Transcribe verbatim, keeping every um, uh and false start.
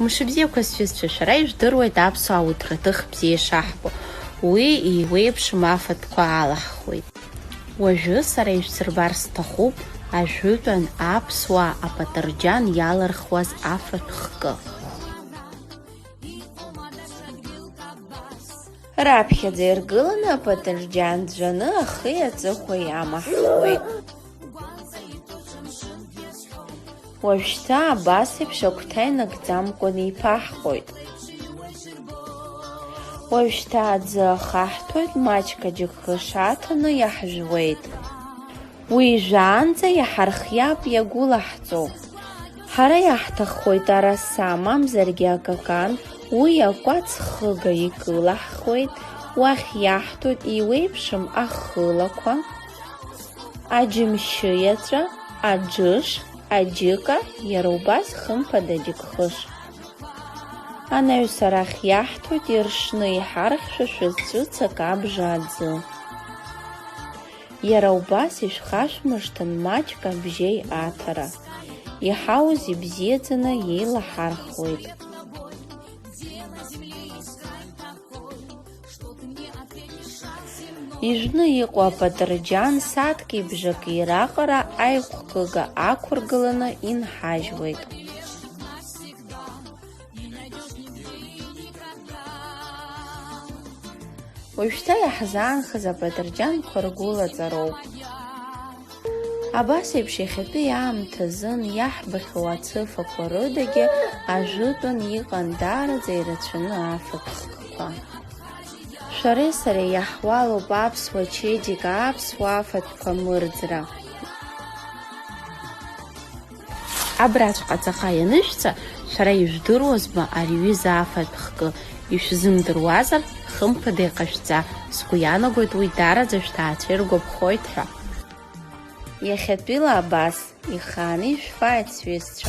Мшыбзиақәа, сҩызцәа, шәара ижәдыруеит аԥсуаа уҭраҭых бзиа ишаҳбо, уи еиуеиԥшым афатәқәа алаҳхуеит. Уажәы сара ижәсырбар сҭахуп ажәытәан аԥсуаа апатырџьан иалырхуаз афатә хкы. Раԥхьаӡа иргыланы апатырџьан ӡәӡәаны ахи аҵыхәеи амаҳхуеит. Уажәшьҭа абас еиԥш агәҭа инагӡамкәан еиԥаҳҟоит. Уажәшьҭа аӡы ахаҳҭоит, маҷк аџьыкхыш аҭаны иаҳжәуеит. Уи жәаанӡа иҳархиап иагәылаҳҵо. Ҳара иаҳҭаххоит араса, мамзаргьы акакан, уи акәац хыга икылаҳхуеит, уахь иаҳҭоит еиуеиԥшым ахылақәа, аџьымшьы иаҵәа, аџыш, аџьыка, иара убас хымԥада аџьыкхыш. Анаҩс арахь иаҳҭоит иршны иҳархьшәашәаз ҵәыцак абжа аӡы. Иара убас ишәхашәмыршҭын маҷк абжьеи аҭара. Иҳауз ибзиаӡаны еилаҳархуеит. Ижәны иҟоу апатырџьан сааҭки бжаки раҟара аиҟәкыга ақәыргыланы инҳажьуеит. Уажәшьҭа иаҳзаанхаз апатырџьанқәа ргәылаҵароуп. Абас еиԥш иахьатәи аамҭа азын иаҳбахьоу ацыфақәа рыдагьы ажәытәан иҟан даараӡа ирацәаны афатә хкқәа. Шәареи сареи иаҳуалуп аԥсуа чеиџьыка аԥсуа афатәқәа мырӡра. Абраҵәҟьа ҵаҟа ианышәҵа, шәара ижәдыруазма ари ҩыза афатә хкы? Ишәзымдыруазар, хымԥада иҟашәҵа, сгәы иаанагоит уи даараӡа шәҭаацәа иргәаԥхоит ҳәа. Иахьатәила абас, ихааны ишәфааит, сҩызцәа!